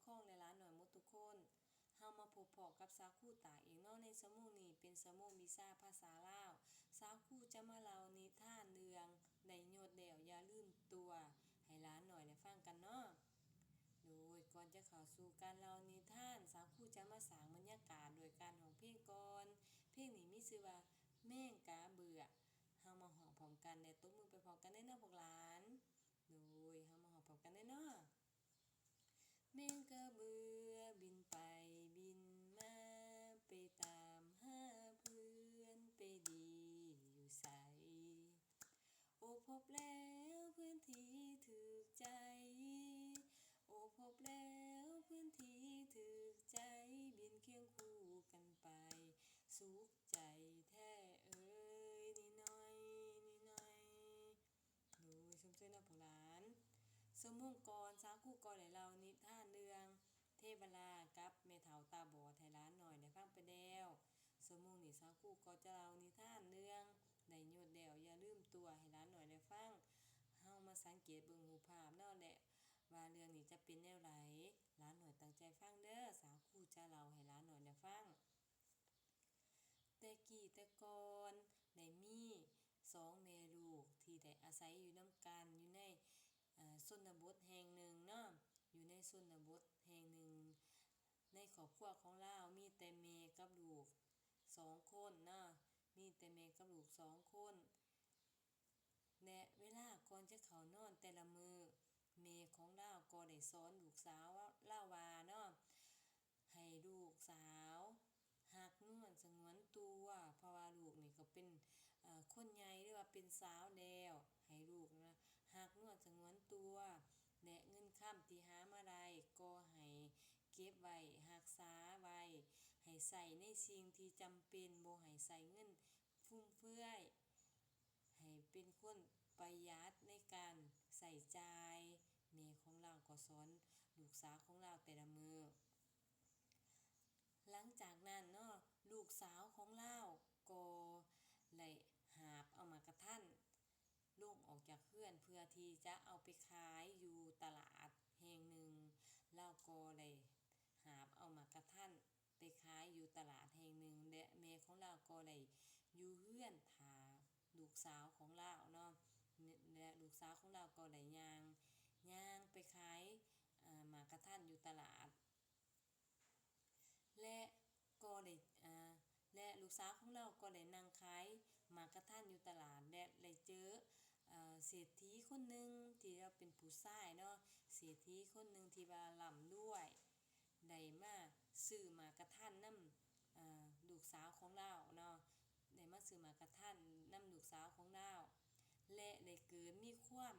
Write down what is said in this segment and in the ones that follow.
ຄອງ ແລະ ຫຼານນ້ອຍໝົດທຸກຄົນ. ເຮົາມາພົບພໍ້ກັບສາວຄູຕາອີກເນາະ ໃນຊົ່ວໂມງນີ້ເປັນຊົ່ວໂມງວິຊາພາສາລາວ. ສາວຄູຈະມາເລົ່ານິທານເລື່ອງໄດ້ຍົດແລ້ວຢ່າລືມຕົວ ໃຫ້ຫຼານນ້ອຍໄດ້ຟັງກັນເນາະ. ໂດຍ ກ່ອນຈະເຂົ້າສູ່ການເລົ່ານິທານ, ສາວຄູຈະມາສ້າງບັນຍາກາດດ້ວຍການຮ້ອງເພງກ່ອນ. ເພງນີ້ມີຊື່ວ່າ ແມງກາເບືອ. ເຮົາມາຮ້ອງພ້ອມກັນ ແລະ ຕົບມືໄປພ້ອມກັນເດີເນາະພວກຫຼານ. ໂດຍ ເຮົາມາຮ້ອງພ້ອມກັນເດີເນາະ. ແມງກາເບືອບິນໄປບິນມາ ໄປຕາມຫາເພື່ອນ ໄປດີຢູ່ໃສ. ໂອ້ ພົບແລ້ວເພື່ອນທີ່ຖືກໃຈ ໂອ້ ພົບແລ້ວເພື່ອນທີ່ຖືກໃຈ ບິນຄຽງຄູ່ກັນໄປ ສຸກໃຈແທ້ເອີຍ ນີ້ໜ້ອຍ ນີ້ໜ້ອຍ. ໂດຍ ຊົມເຊີຍເນາະພວກຫຼານ. ຊົ່ວໂມງກ່ອນ ສາວຄູກໍໄດ້ເລົ່ານິທານເລື່ອງເທວະລາກັບແມ່ເຖົ້າຕາບອດໃຫ້ຫຼານນ້ອຍໄດ້ຟັງໄປແລ້ວ. ຊົ່ວໂມງນີ້ສາວຄູກໍຈະເລົ່ານິທານເລື່ອງໄດ້ຍົດແລ້ວຢ່າລືມຕົວໃຫ້ຫຼານນ້ອຍໄດ້ຟັງ. ເຮົາມາສັງເກດເບິ່ງຮູບພາບເນາະ ແລະ ວ່າເລື່ອງນີ້ຈະເປັນແນວໃດ. ຫຼານນ້ອຍຕັ້ງໃຈຟັງເດີ, ສາວຄູຈະເລົ່າໃຫ້ຫຼານນ້ອຍໄດ້ຟັງ. ແຕ່ກີ້ແຕ່ກ່ອນໄດ້ມີສອງແມ່ລູກທີ່ໄດ້ອາໄສຢູ່ນຳກັນຢູ່ໃນ ເອີ ຊົນນະບົດແຫ່ງໜຶ່ງເນາະ, ຢູ່ໃນຊົນນະບົດແຫ່ງໜຶ່ງ. ໃນຄອບຄົວຂອງລາວມີແຕ່ແມ່ກັບລູກສອງຄົນເນາະ, ມີແຕ່ແມ່ກັບລູກສອງຄົນ. ແລະ ເວລາກ່ອນຈະເຂົ້ານອນແຕ່ລະມື້, ແມ່ຂອງລາວກໍໄດ້ສອນລູກສາວລາວວ່າເນາະ, ໃຫ້ລູກສາວຮັກນວນສະຫງວນຕົວ, ເພາະວ່າລູກນີ້ກໍເປັນ ເອີ ຄົນໃຫຍ່ ຫຼືວ່າເປັນສາວແລ້ວ, ໃຫ້ລູກນະຮັກນວນສະຫງວນຕົວ ແລະ ເງິນຄຳທີ່ຫາມາໄດ້ກໍໃຫ້ເກັບໄວ້ ຮັກສາໄວ້, ໃຫ້ໃຊ້ໃນສິ່ງທີ່ຈຳເປັນ, ບໍ່ໃຫ້ໃຊ້ເງິນ ຟຸມເຟືອຍ, ໃຫ້ເປັນຄົນປະຢັດໃນການໃຊ້ຈ່າຍ. ແມ່ຂອງລາວກໍສອນລູກສາວຂອງລາວແຕ່ລະມື້. ຫຼັງຈາກນັ້ນເນາະ, ລູກສາວຂອງລາວກໍໄດ້ຫາບເອົາໝາກກະທັນລົງອອກຈາກເຮືອນ ເພື່ອທີ່ຈະເອົາໄປຂາຍຢູ່ຕະຫຼາດແຫ່ງໜຶ່ງ. ລາວກໍໄດ້ຫາບເອົາໝາກກະທັນ ໄປຂາຍຢູ່ຕະຫຼາດແຫ່ງໜຶ່ງ ແລະ ແມ່ຂອງລາວກໍໄດ້ຢູ່ເຮືອນຖ້າລູກສາວຂອງລາວເນາະ ແລະ ລູກສາວຂອງລາວກໍໄດ້ຍ່າງ ຍ່າງໄປຂາຍ ເອີ ໝາກກະທັນຢູ່ຕະຫຼາດ ແລະ ກໍໄດ້ ເອີ ແລະ ລູກສາວຂອງລາວກໍໄດ້ນັ່ງຂາຍໝາກກະທັນຢູ່ຕະຫຼາດ ແລະ ໄດ້ເຈີ ເອີ ເສດຖີຄົນໜຶ່ງທີ່ລາວເປັນຜູ້ຊາຍເນາະ, ເສດຖີຄົນໜຶ່ງທີ່ວ່າລ່ຳລວຍ ໄດ້ມາຊື້ໝາກກະທັນນຳ ເອີ ລູກສາວຂອງລາວເນາະ, ໄດ້ມາຊື້ໝາກກະທັນນຳລູກສາວຂອງລາວ ແລະ ໄດ້ເກີດມີຄວາມ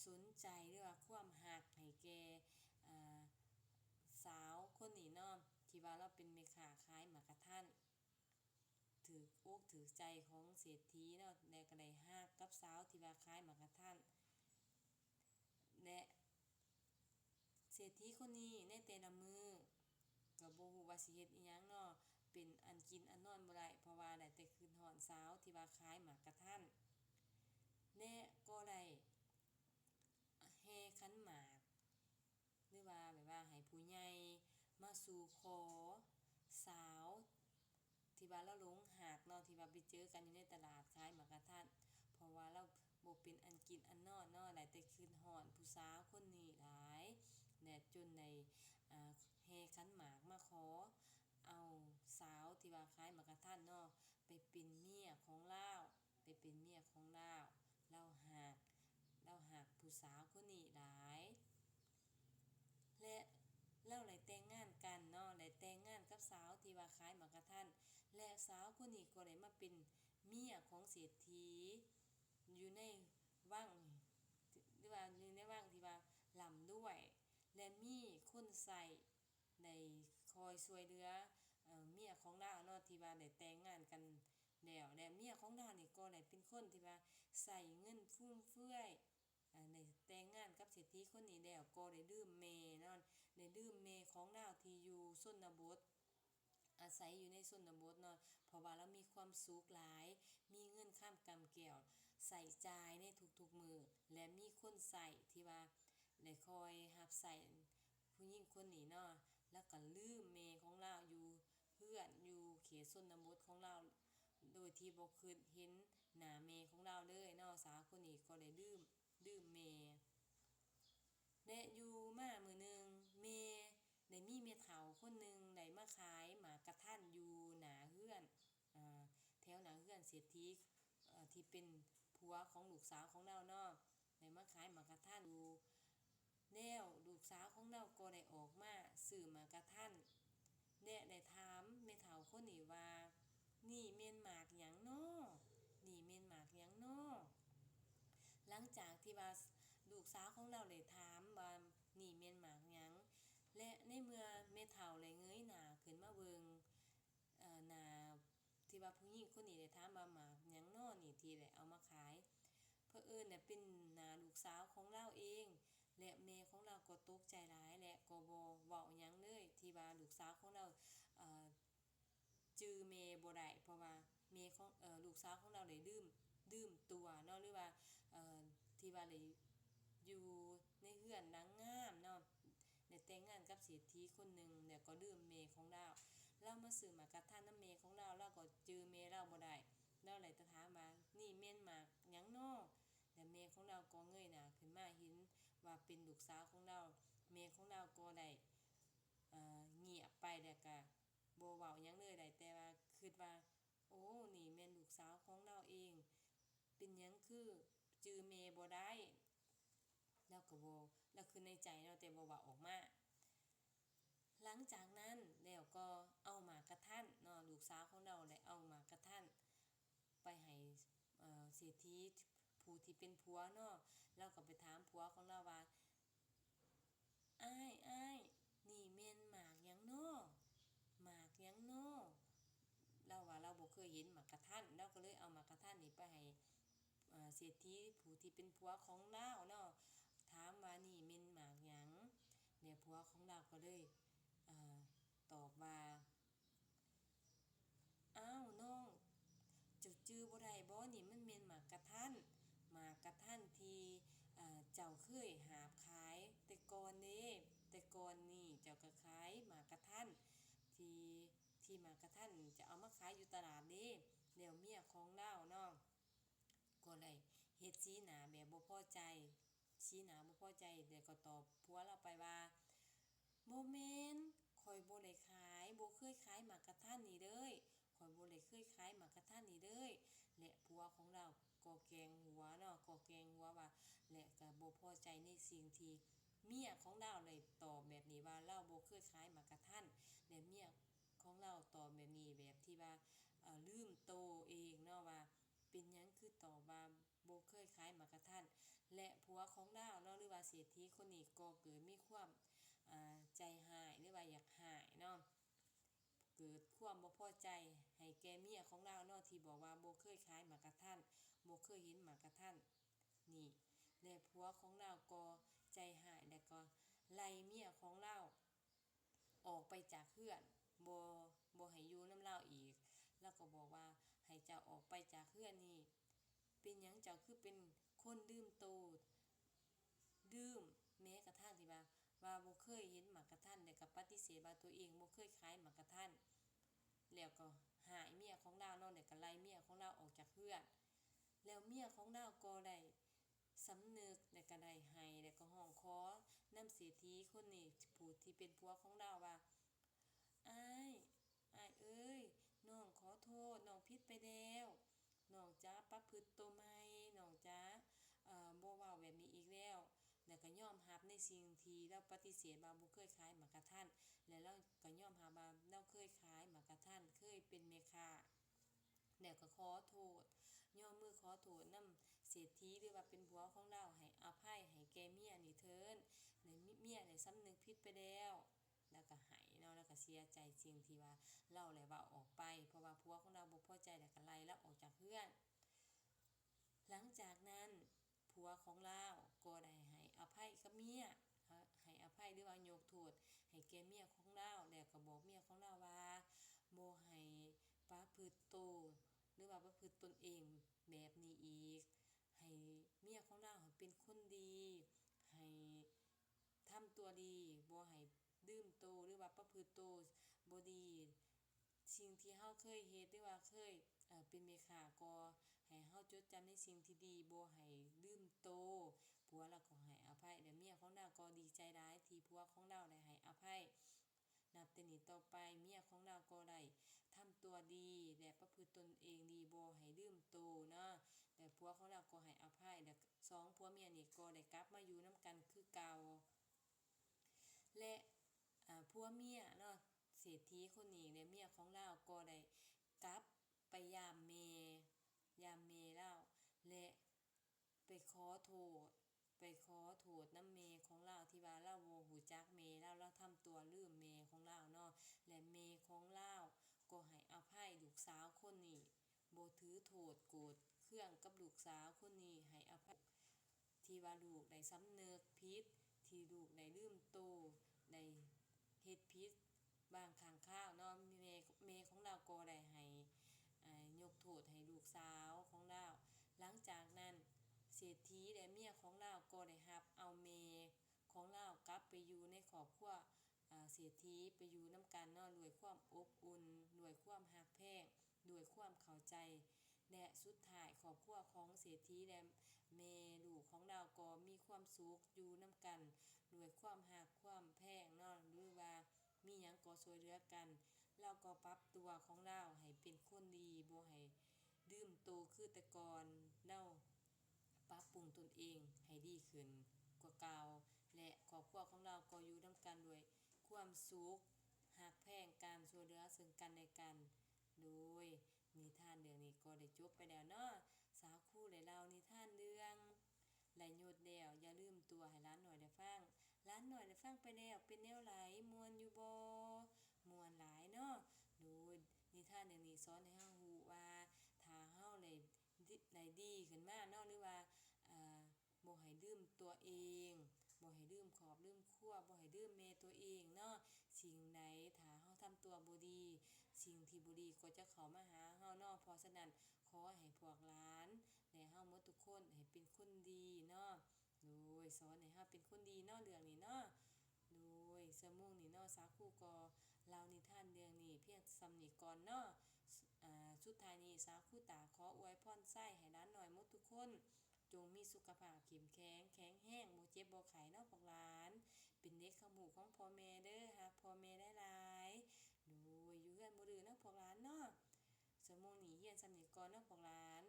ສົນໃຈ ຫຼືວ່າຄວາມຮັກໃຫ້ແກ່ ເອີ ສາວຄົນນີ້ເນາະ ທີ່ວ່າລາວເປັນແມ່ຄ້າຂາຍໝາກກະທັນ. ຖືກອົກຖືກໃຈຂອງເສດຖີເນາະ ແລະ ກໍໄດ້ຮັກກັບສາວທີ່ວ່າຂາຍໝາກກະທັນ ແລະ ເສດຖີຄົນນີ້ໃນແຕ່ລະມື້ກໍບໍ່ຮູ້ວ່າຊິເຮັດອີ່ຫຍັງເນາະ ເປັນອັນກິນອັນນອນບໍ່ໄດ້ ເພາະວ່າໄດ້ແຕ່ຄິດຮອດສາວທີ່ວ່າຂາຍໝາກກະທັນ ແລະ ກໍໄດ້ແຫ່ຂັນໝາກ ຫຼືວ່າແບບວ່າໃຫ້ຜູ້ໃຫຍ່ມາສູ່ຂໍສາວທີ່ວ່າລາວຫຼົງຮັກເນາະ ທີ່ວ່າໄປເຈີກັນຢູ່ໃນຕະຫຼາດຂາຍໝາກກະທັນ ເພາະວ່າລາວບໍ່ເປັນອັນກິນອັນນອນເນາະ ໄດ້ແຕ່ຄິດຮອດຜູ້ສາວຄົນນີ້ຫຼາຍ ແລະ ຈົນໄດ້ ອ່າ ແຫ່ຂັນໝາກມາຂໍເອົາສາວທີ່ວ່າຂາຍໝາກກະທັນເນາະ ໄປເປັນເມຍຂອງລາວ. ໄປເປັນເມຍຂອງລາວ ລາວຮັກ ລາວຮັກຜູ້ສາວຄົນນີ້ຫຼາຍ ແລະ ລາວໄດ້ແຕ່ງງານກັນເນາະ ໄດ້ແຕ່ງງານກັບສາວທີ່ວ່າຂາຍໝາກກະທັນ ແລະ ສາວຄົນນີ້ກໍໄດ້ມາເປັນເມຍຂອງເສດຖີຢູ່ໃນວັງ ຫຼືວ່າຢູ່ໃນວັງທີ່ວ່າລ່ຳລວຍ ແລະ ມີຄົນໃຊ້ ໄດ້ຄອຍຊ່ວຍເຫຼືອ ເອີ ເມຍຂອງລາວເນາະ ທີ່ວ່າໄດ້ແຕ່ງງານກັນແລ້ວ ແລະ ເມຍຂອງລາວນີ້ກໍໄດ້ເປັນຄົນທີ່ວ່າໃຊ້ເງິນຟຸມເຟືອຍ ເອີ ໄດ້ແຕ່ງງານກັບເສດຖີຄົນນີ້ແລ້ວ ກໍໄດ້ລືມແມ່ເນາະ ໄດ້ລືມແມ່ຂອງລາວທີ່ຢູ່ຊົນນະບົດ ອາໄສຢູ່ໃນຊົນນະບົດເນາະ ເພາະວ່າລາວມີຄວາມສຸກຫຼາຍ ມີເງິນຄຳກຳແກ້ວໃຊ້ຈ່າຍໃນທຸກໆມື້ ແລະ ມີຄົນໃຊ້ທີ່ວ່າໄດ້ຄອຍຮັບໃຊ້ ຜູ້ຍິງຄົນນີ້ເນາະ ລາວກໍລືມແມ່ຂອງລາວຢູ່ເຮືອນ ຢູ່ເຂດຊົນນະບົດຂອງລາວ ໂດຍທີ່ບໍ່ຄິດເຫັນໜ້າແມ່ຂອງລາວເລີຍເນາະ. ສາວຄົນນີ້ກໍໄດ້ລືມ ລືມແມ່ ແລະ ຢູ່ມາມື້ໜຶ່ງ ແມ່ ໄດ້ມີແມ່ເຖົ້າຄົນໜຶ່ງໄດ້ມາຂາຍໝາກກະທັນຢູ່ໜ້າເຮືອນ ອາ ແຖວໜ້າເຮືອນເສດຖີ ເອີ ທີ່ເປັນຜົວຂອງລູກສາວຂອງລາວເນາະ ໄດ້ມາຂາຍໝາກກະທັນຢູ່ ແລ້ວລູກສາວຂອງລາວກໍໄດ້ອອກມາຊື້ໝາກກະທັນ ແລະ ໄດ້ຖາມແມ່ເຖົ້າຄົນນີ້ວ່າ ນີ້ແມ່ນໝາກຫຍັງນໍ? ນີ້ແມ່ນໝາກຫຍັງນໍ? ຫຼັງຈາກທີ່ວ່າລູກສາວຂອງລາວໄດ້ຖາມວ່າ ນີ້ແມ່ນໝາກຫຍັງ? ແລະ ໃນເມື່ອແມ່ເຖົ້າໄດ້ເງີຍໜ້າຂຶ້ນມາເບິ່ງ ເອີ ໜ້າທີ່ວ່າຜູ້ຍິງຄົນນີ້ໄດ້ຖາມວ່າ ໝາກຫຍັງນໍນີ້ທີ່ໄດ້ເອົາມາຂາຍ? ເຜີອິນນະເປັນໜ້າລູກສາວຂອງລາວເອງ ແລະ ແມ່ຂອງລາວກໍຕົກໃຈຫຼາຍ ແລະ ກໍບໍ່ເວົ້າຫຍັງເລີຍ ທີ່ວ່າລູກສາວຂອງລາວ ເອີ ຈື່ແມ່ບໍ່ໄດ້ ເພາະວ່າແມ່ຂອງ ເອີ ລູກສາວຂອງລາວໄດ້ລືມ ລືມຕົວເນາະ ຫຼືວ່າ ເອີ ທີ່ວ່າໄດ້ຢູ່ໃນເຮືອນຫຼັງງາມເນາະ ໄດ້ແຕ່ງງານກັບເສດຖີຄົນໜຶ່ງ ແລ້ວກໍລືມແມ່ຂອງລາວ. ລາວມາຊື້ໝາກກະທັນນຳແມ່ຂອງລາວ ລາວກໍຈື່ແມ່ລາວບໍ່ໄດ້ ລາວໄດ້ແຕ່ຖາມວ່າ ນີ້ແມ່ນໝາກຫຍັງນໍ? ແລະ ແມ່ຂອງລາວກໍເງີຍໜ້າຂຶ້ນມາເຫັນວ່າເປັນລູກສາວຂອງລາວ ແມ່ຂອງລາວກໍໄດ້ ເອີ ງຽບໄປ ແລ້ວກະບໍ່ເວົ້າຫຍັງເລີຍ ໄດ້ແຕ່ວ່າຄິດວ່າ ໂອ້ ນີ້ແມ່ນລູກສາວຂອງລາວເອງ ເປັນຫຍັງຄືຈື່ແມ່ບໍ່ໄດ້? ລາວກໍບໍ່ ລາວຄິດໃນໃຈເນາະ ແຕ່ບໍ່ເວົ້າອອກມາ. ຫຼັງຈາກນັ້ນແລ້ວກໍເອົາໝາກກະທັນເນາະ ລູກສາວຂອງລາວໄດ້ເອົາໝາກກະທັນໄປໃຫ້ ເອີ ເສດຖີຜູ້ທີ່ເປັນຜົວເນາະ ລາວກໍໄປຖາມຜົວຂອງລາວວ່າ ອ້າຍ ອ້າຍ ນີ້ແມ່ນໝາກຫຍັງນໍ? ໝາກຫຍັງນໍ? ລາວວ່າລາວບໍ່ເຄີຍເຫັນໝາກກະທັນ ລາວກໍເລີຍເອົາໝາກກະທັນນີ້ໄປໃຫ້ ເອີ ເສດຖີຜູ້ທີ່ເປັນຜົວຂອງລາວເນາະ ຖາມວ່ານີ້ແມ່ນໝາກຫຍັງ? ແລ້ວຜົວຂອງລາວກໍເລີຍ ເອີ ຕອບວ່າ ອ້າວ ນ້ອງ ເຈົ້າຈື່ບໍ່ໄດ້ບໍ? ນີ້ມັນແມ່ນໝາກກະທັນ ໝາກກະທັນທີ່ ເຈົ້າເຄີຍຫາບຂາຍແຕ່ກ່ອນເດ້ ແຕ່ກ່ອນນີ້ເຈົ້າກໍຂາຍໝາກກະທັນ ທີ່ ທີ່ໝາກກະທັນຈະເອົາມາຂາຍຢູ່ຕະຫຼາດເດ້. ແລ້ວເມຍຂອງລາວເນາະ ກໍໄດ້ເຮັດສີໜ້າແບບບໍ່ພໍໃຈ ສີໜ້າບໍ່ພໍໃຈ ແລ້ວກໍຕອບຜົວລາວໄປວ່າ ບໍ່ແມ່ນ ຂ້ອຍບໍ່ໄດ້ຂາຍ ບໍ່ເຄີຍຂາຍໝາກກະທັນນີ້ເລີຍ ຂ້ອຍບໍ່ໄດ້ເຄີຍຂາຍໝາກກະທັນນີ້ເລີຍ. ແລະ ຜົວຂອງລາວກໍແກງຫົວເນາະ ກໍແກງຫົວວ່າ ແລະ ກໍບໍ່ພໍໃຈໃນສິ່ງທີ່ເມຍຂອງລາວໄດ້ຕອບແບບນີ້ວ່າ ລາວບໍ່ເຄີຍຂາຍໝາກກະທັນ ແລະ ເມຍຂອງລາວຕອບແບບນີ້ ແບບທີ່ວ່າ ເອີ ລືມໂຕເອງເນາະວ່າ ເປັນຫຍັງຄືຕອບວ່າບໍ່ເຄີຍຂາຍໝາກກະທັນ ແລະ ຜົວຂອງລາວເນາະ ຫຼືວ່າເສດຖີຄົນນີ້ກໍເກີດມີຄວາມ ອາ ໃຈຮ້າຍ ຫຼືວ່າຢາກຮ້າຍເນາະ ເກີດຄວາມບໍ່ພໍໃຈໃຫ້ແກ່ເມຍຂອງລາວເນາະ ທີ່ບອກວ່າບໍ່ເຄີຍຂາຍໝາກກະທັນ ບໍ່ເຄີຍເຫັນໝາກກະທັນນີ້ ແລະ ຜົວຂອງລາວກໍໃຈຮ້າຍ ແລະ ກໍໄລ່ເມຍຂອງລາວ ອອກໄປຈາກເຮືອນ ບໍ່ ບໍ່ໃຫ້ຢູ່ນຳລາວອີກ ລາວກໍບອກວ່າ ໃຫ້ເຈົ້າອອກໄປຈາກເຮືອນນີ້ ເປັນຫຍັງເຈົ້າຄືເປັນຄົນລືມໂຕ ລືມແມ້ກະທັ່ງທີ່ວ່າ ວ່າບໍ່ເຄີຍເຫັນໝາກກະທັນ ແລ້ວກໍປະຕິເສດວ່າຕົວເອງບໍ່ເຄີຍຂາຍໝາກກະທັນ ແລ້ວກໍຮ້າຍເມຍຂອງລາວເນາະ ແລ້ວກໍໄລ່ເມຍຂອງລາວອອກຈາກເຮືອນ ແລ້ວເມຍຂອງລາວກໍໄດ້ ສຳນຶກ ແລະ ກະໄດ້ໄຫ້ ແລະ ກະຮ້ອງຂໍນຳເສດຖີຄົນນີ້ ຜູ້ທີ່ເປັນຜົວຂອງລາວວ່າ ອ້າຍ ອ້າຍເອີຍ ນ້ອງຂໍໂທດ ນ້ອງຜິດໄປແລ້ວ ນ້ອງຈະປະພຶດໂຕໃໝ່ ນ້ອງຈະ ເອີ ບໍ່ເວົ້າແບບນີ້ອີກແລ້ວ ແລະ ກະຍອມຮັບໃນສິ່ງທີ່ລາວປະຕິເສດວ່າບໍ່ເຄີຍຂາຍໝາກກະທັນ ແລະ ລາວກະຍອມຮັບວ່າລາວເຄີຍຂາຍໝາກກະທັນ ເຄີຍເປັນແມ່ຄ້າ. ແລ້ວກໍຂໍໂທດ ຍົກມືຂໍໂທດນຳເສດຖີ ຫຼືວ່າເປັນຜົວຂອງລາວ ໃຫ້ອະໄພໃຫ້ແກ່ເມຍນີ້ເທີ້ນ ແລະ ເມຍໄດ້ສຳນຶກຜິດໄປແລ້ວ ແລ້ວກໍໄຫ້ເນາະ ແລ້ວກໍເສຍໃຈສິ່ງທີ່ວ່າລາວໄດ້ເວົ້າອອກໄປ ເພາະວ່າຜົວຂອງລາວບໍ່ພໍໃຈ ແລ້ວກໍໄລ່ລາວອອກຈາກເຮືອນ. ຫຼັງຈາກນັ້ນ ຜົວຂອງລາວກໍໄດ້ໃຫ້ອະໄພກັບເມຍ ໃຫ້ອະໄພ ຫຼືວ່າຍົກໂທດໃຫ້ແກ່ເມຍຂອງລາວ ແລ້ວກໍບອກເມຍຂອງລາວວ່າ ບໍ່ໃຫ້ປະພຶດໂຕ ຫຼືວ່າປະພຶດຕົນເອງແບບນີ້ອີກ ໃຫ້ເມຍຂອງລາວເປັນຄົນດີ ໃຫ້ທຳຕົວດີ ບໍ່ ບໍ່ໃຫ້ລືມໂຕ ຫຼືວ່າປະພຶດໂຕບໍ່ດີ. ສິ່ງທີ່ເຮົາເຄີຍເຮັດ ຫຼືວ່າເຄີຍ ເອີ ເປັນແມ່ຄ້າ ກໍໃຫ້ເຮົາຈົດຈຳໃນສິ່ງທີ່ດີ ບໍ່ໃຫ້ລືມໂຕ. ຜົວລາວກໍໃຫ້ອະໄພ ແລະ ເມຍຂອງລາວກໍດີໃຈຫຼາຍທີ່ຜົວຂອງລາວໄດ້ໃຫ້ອະໄພ. ນັບແຕ່ນີ້ຕໍ່ໄປ ເມຍຂອງລາວກໍໄດ້ທຳຕົວດີ ແລະ ປະພຶດຕົນເອງດີ ບໍ່ໃຫ້ລືມໂຕເນາະ ແລະ ຜົວຂອງລາວກໍໃຫ້ອະໄພ ແລະ ສອງຜົວເມຍນີ້ກໍໄດ້ກັບມາຢູ່ນຳກັນຄືເກົ່າ ແລະ ອາ ຜົວເມຍເນາະ ເສດຖີຄົນນີ້ ແລະ ເມຍຂອງລາວກໍໄດ້ກັບໄປຢາມແມ່ ຢາມແມ່ລາວ ແລະ ໄປຂໍໂທດ ໄປຂໍໂທດນຳແມ່ຂອງລາວ ທີ່ວ່າລາວບໍ່ຮູ້ຈັກແມ່ລາວ ລາວທຳຕົວລືມແມ່ຂອງລາວເນາະ ແລະ ແມ່ຂອງລາວກໍໃຫ້ອະໄພລູກສາວຄົນນີ້ ບໍ່ຖືໂທດໂກດເຄືອງກັບລູກສາວຄົນນີ້ ໃຫ້ອະໄພ ທີ່ວ່າລູກໄດ້ສຳນຶກຜິດ ທີ່ລູກໄດ້ລືມໂຕ ໄດ້ເຮັດຜິດບາງຄັ້ງຄາວເນາະ ແມ່ ແມ່ຂອງລາວກໍໄດ້ໃຫ້ ອາ ຍົກໂທດໃຫ້ລູກສາວຂອງລາວ. ຫຼັງຈາກນັ້ນ ເສດຖີ ແລະ ເມຍຂອງລາວກໍໄດ້ຮັບເອົາແມ່ຂອງລາວກັບໄປຢູ່ໃນຄອບຄົວ ອາ ເສດຖີ ໄປຢູ່ນຳກັນເນາະ ດ້ວຍຄວາມອົບອຸ່ນ ດ້ວຍຄວາມຮັກແພງ ດ້ວຍຄວາມເຂົ້າໃຈ ແລະ ສຸດທ້າຍຄອບຄົວຂອງເສດຖີ ແລະ ແມ່ລູກຂອງລາວກໍມີຄວາມສຸກຢູ່ນຳກັນ ດ້ວຍຄວາມຮັກຄວາມແພງເນາະ ຫຼືວ່າມີຫຍັງກໍຊ່ວຍເຫຼືອກັນ. ລາວກໍປັບຕົວຂອງລາວໃຫ້ເປັນຄົນດີ ບໍ່ໃຫ້ລືມໂຕຄືແຕ່ກ່ອນ ລາວປັບປຸງຕົນເອງໃຫ້ດີຂຶ້ນກວ່າເກົ່າ ແລະ ຄອບຄົວຂອງລາວກໍຢູ່ນຳກັນດ້ວຍຄວາມສຸກ ຮັກແພງກັນ ຊ່ວຍເຫຼືອເຊິ່ງກັນແລະກັນ. ໂດຍນິທານເລື່ອງນີ້ກໍໄດ້ຈົບໄປແລ້ວເນາະ. ສາວຄູໄດ້ເລົ່ານິທານເລື່ອງໄລ່ຍົດແລ້ວ ຢ່າລືມຕົວໃຫ້ຫຼານນ້ອຍໄດ້ຟັງ. ຫຼານນ້ອຍໄດ້ຟັງໄປແລ້ວເປັນແນວໃດ? ມ່ວນຢູ່ບໍ່? ມ່ວນຫຼາຍເນາະ. ໂດຍນິທານເລື່ອງນີ້ສອນໃຫ້ເຮົາຮູ້ວ່າ ຖ້າເຮົາໄດ້ ໄດ້ດີຂຶ້ນມາເນາະ ຫຼືວ່າ ອາ ບໍ່ໃຫ້ລືມຕົວເອງ ບໍ່ໃຫ້ລືມຄອບລືມຄົວ ບໍ່ໃຫ້ລືມແມ່ຕົວເອງເນາະ. ສິ່ງໃດຖ້າເຮົາທຳຕົວບໍ່ດີ ສິ່ງທີ່ບໍ່ດີກໍຈະເຂົ້າມາຫາເຮົາເນາະ. ເພາະສະນັ້ນ ຂໍໃຫ້ພວກຫຼານ ແລະ ເຮົາໝົດທຸກຄົນໃຫ້ເປັນຄົນດີເນາະ. ໂດຍ ສອນໃຫ້ເຮົາເປັນຄົນດີເນາະ ເລື່ອງນີ້ເນາະ. ໂດຍ ຊົ່ວໂມງນີ້ເນາະ ສາວຄູກໍເລົ່ານິທານເລື່ອງນີ້ພຽງສ່ຳນີ້ກ່ອນເນາະ. ອາ ສຸດທ້າຍນີ້ ສາວຄູຕາຂໍອວຍພອນໄຊໃຫ້ຫຼານນ້ອຍໝົດທຸກຄົນ ຈົ່ງມີສຸຂະພາບເຂັ້ມແຂງ ແຂງແຮງ ບໍ່ເຈັບບໍ່ໄຂ້ເນາະພວກຫຼານ. ເປັນເດັກຄຳຮູ້ຂອງພໍ່ແມ່ເດີ ຮັກພໍ່ແມ່ຫຼາຍໆ. ໂດຍ ຢູ່ເຮືອນບໍ່ດື້ເນາະພວກຫຼານເນາະ. ຊົ່ວໂມງນີ້ຮຽນສ່ຳນີ້ກ່ອນເນາະພວກຫຼານ.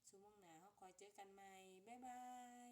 ຊົ່ວໂມງໜ້າເຮົາຄ່ອຍເຈີກັນໃໝ່. ບາຍບາຍ.